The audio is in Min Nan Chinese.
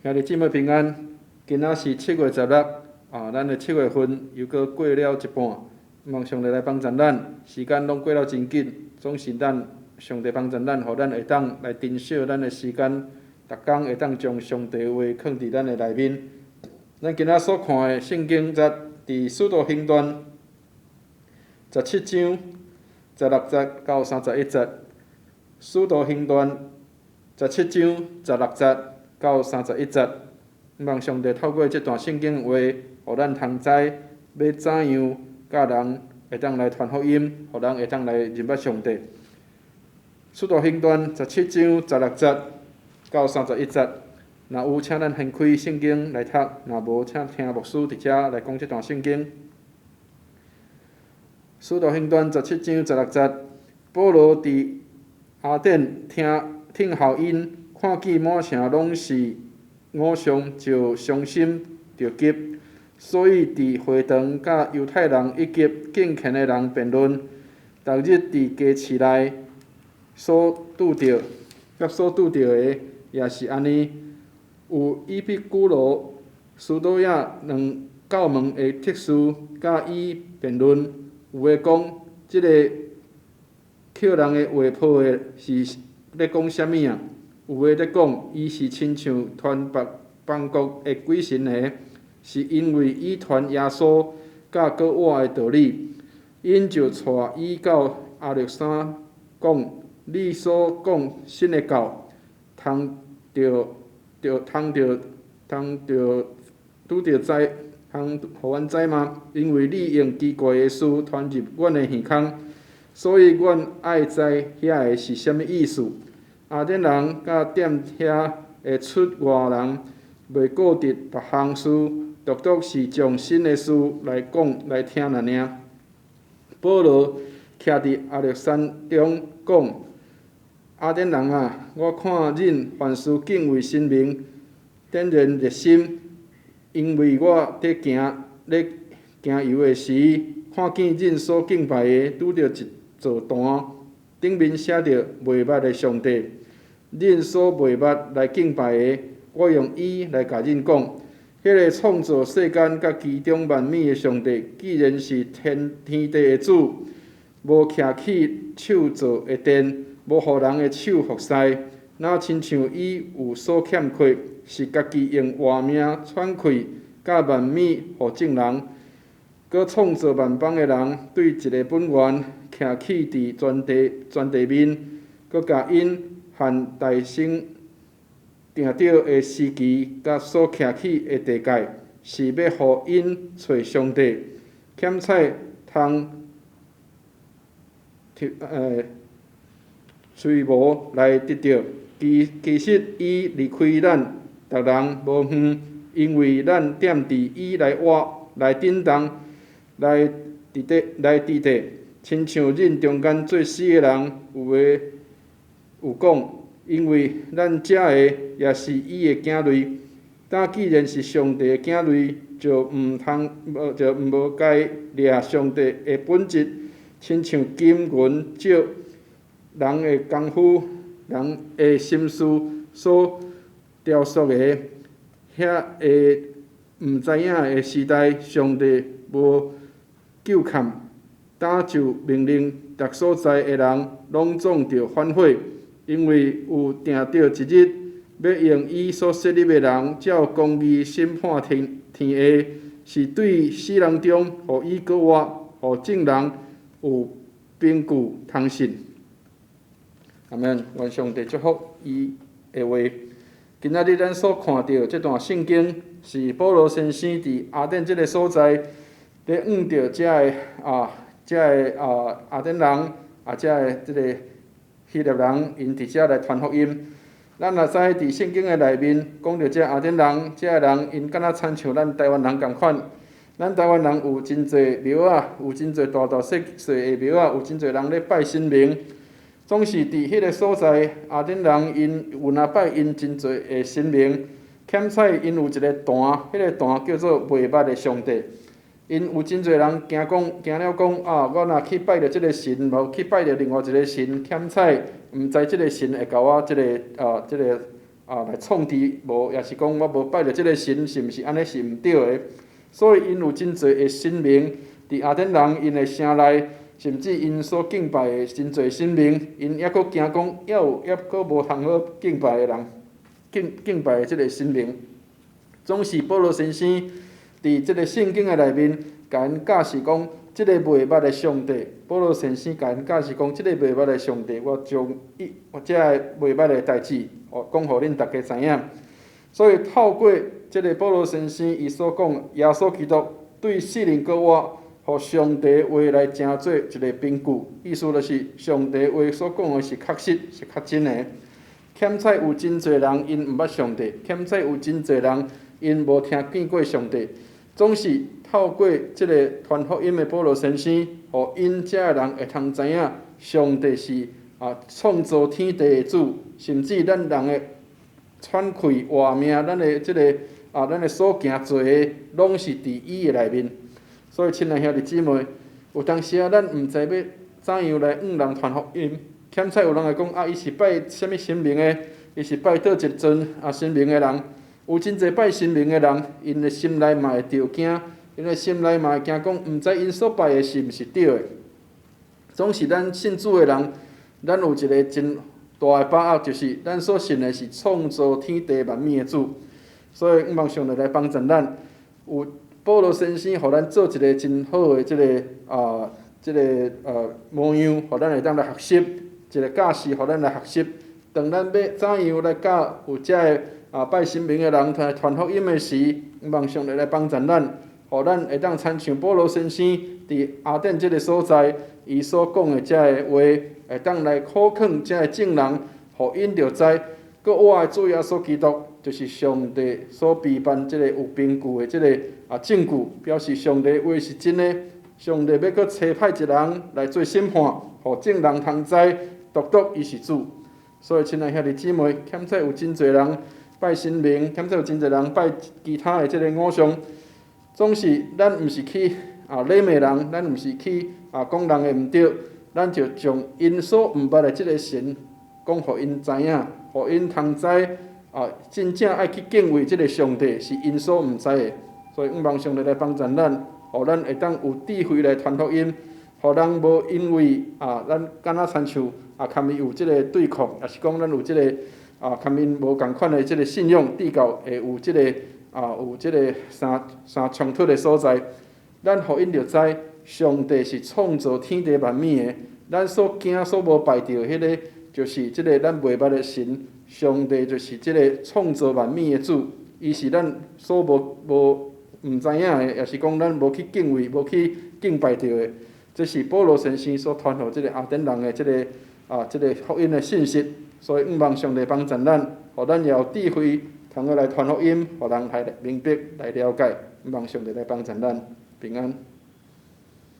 兄弟姊妹平安，今仔是7月16，啊，咱的七月份又閣過了一半，望上帝來幫助咱，時間攏過了真緊，總是咱上帝幫助咱，予咱會當來珍惜咱的時間，逐工會當將上帝話囥佇咱的內面。咱今仔所看的聖經節，佇使徒行傳十七章十六節到31節，使徒行傳十七章十六節到31節，望上帝透過這段聖經話，予咱通知欲怎樣佮人會當來傳福音，予人會當來認捌上帝。使徒行傳十七章十六節到31節，若有請咱掀開聖經來讀，若無請聽牧師佇遮來講這段聖經。使徒行傳十七章十六節，保羅佇雅典聽候𪜶，看見滿城攏是偶像，就傷心著急，所以佇會堂佮猶太人以及敬虔的人辯論。逐日佇街市內所拄著，佮所拄著的也是按呢。有以比古羅、斯多亞兩教門的哲士佮伊辯論，有的講，這个抾人的話抱的是咧講啥物啊？有的咧講，伊是親像傳別邦國的鬼神的，是因為伊傳耶穌佮閣活的道理。𪜶就帶伊到亞略山講：你所講新的教，通著著通著通著拄著知，通予阮知嗎？因為你用奇怪的事傳入阮的耳空，所以阮愛知遐个是啥物意思。雅典人佮踮遐的出外人，袂顧得別項事，獨獨是將新的事來講來聽爾爾。保羅徛佇亞略山中講：雅典人啊，我看恁凡事敬畏神明，點然熱心，因為我佇行咧行遊的時，看見恁所敬拜的拄著一座壇，頂面寫著袂捌的上帝。恁所袂捌來敬拜的，我用伊來共恁講。彼个創造世間佮其中萬物的上帝，既然是天天地的主，無徛起手造的殿，無予人的手服侍，若親像伊有所欠缺，是家己用活命喘氣，佮萬物予眾人，閣創造萬邦的人，對一个本源徛起佇全地全地面，閣共𪜶限大生定著的時期，佮所徛起的地界，是欲予𪜶揣上帝，欠彩通揣無來得著。其其實伊離開咱逐人無遠，因為咱踮佇伊內活，來振動，來佇地來佇地，親像恁中間做死的人，有的有講，因為咱食的也是伊的囝類。但既然是上帝的囝類，就毋通無就毋無該掠上帝的本質，親像金銀照人的功夫、人的心思所雕塑的，遐个毋知影的時代，上帝無糾崁，早就命令逐所在的人攏總著反悔，因為有定著一日，欲用伊所設立的人，照公義審判天天下，是對死人中，予伊閣活，予眾人有憑據通信。阿門。願上帝祝福伊的話。今仔日咱所看著這段聖經，是保羅先生佇雅典這个所在，咧遇著遮个啊，遮个啊雅典人啊，遮个這个希臘人，𪜶佇遮來傳福音。咱若知佇聖經的內面講著這雅典人，遮个人𪜶敢若親像咱台灣人仝款。咱台灣人有真濟廟仔，有真濟大大細細的廟仔，有真濟人咧拜神明。總是佇彼个所在，雅典人𪜶有若拜𪜶真濟的神明，欠彩𪜶有一个壇，彼个壇叫做袂捌的上帝。𪜶有真濟人驚講，驚了講啊，我若去拜著這个神，無去拜著另外一个神，欠彩毋知這个神會共我這个啊，這个來創治無，抑是講我無拜著這个神，是毋是按呢是毋對的？所以𪜶有真濟的神明，佇雅典人𪜶的城內，甚至𪜶所敬拜的真濟神明，𪜶猶閣驚講，猶有猶閣無通好敬拜的人，敬拜的這个神明。總是保羅先生佇這个聖經的內面，共𪜶教示講，這个袂捌的上帝。保羅先生共𪜶教示講，這个袂捌的上帝，我將伊我這个袂捌的代誌，哦，講予恁逐家知影。所以透過這个保羅先生伊所講，耶穌基督對死裡閣活，予上帝話來成做一个憑據，意思就是上帝話所講的是確實，是較真的。欠彩有真濟人𪜶毋捌上帝，欠彩有真濟人𪜶無聽見過上帝，總是透過這个傳福音的保羅先生，予𪜶遮的人會通知影，上帝是創造天地的主，甚至咱人的喘氣活命，咱的這个咱的所行做的，攏是佇伊的內面。所以，親愛兄弟姊妹，有當時啊，咱毋知欲怎樣來向人傳福音。欠彩有人會講啊，伊是拜啥物神明的？伊是拜佗一尊神明的人。有真濟拜神明的人，𪜶的心內嘛會著驚，𪜶的心內嘛會驚講，毋知𪜶所拜的是毋是對的。總是咱信主的人，咱有一个真大的把握，就是咱所信的是創造天地萬物的主。所以，向望上帝來幫助咱。有保羅先生，予咱做一个真好的這个模樣，予咱會當來學習，一个教示，予咱來學習。當咱欲怎樣來佮有遮个拜神明的人來傳福音的時，望上帝來幫助咱，予咱會當親像保羅先生佇雅典這个所在，伊所講的遮个話，會當來苦勸遮个眾人，予𪜶著知，閣活的主耶穌基督，就是上帝所備辦這个有憑據的這个證據，表示上帝話是真的。上帝欲閣差派一人來做審判，予眾人通知，獨獨伊是主。所以，親愛兄弟姊妹，欠彩有真濟人拜神明，欠彩有真濟人拜其他的這个偶像，總是咱毋是去禮罵人，咱毋是去講人的毋對，咱就將𪜶所毋捌的這个神講予𪜶知影，予𪜶通知真正愛去敬畏這个上帝是𪜶所毋知的。所以，向望上帝來幫助咱，予咱會當有智慧來傳福音，予人無因為咱敢若親像共伊有這个對抗，抑是講咱有這个共𪜶無仝款的這个信仰，至到會有這个啥衝突的所在。咱予𪜶著知，上帝是創造天地萬物的，咱所驚所無拜著彼个，就是這个咱袂捌的神。上帝就是這个創造萬物的主，伊是咱所無毋知影的，抑是講咱無去敬畏、無去敬拜著的。這是保羅先生所傳予這个雅典人的這个福音的信息。所以，向望上帝幫助咱，予咱也有智慧，通好來傳福音，予人來明白、來了解。向望上帝來幫助咱，平安。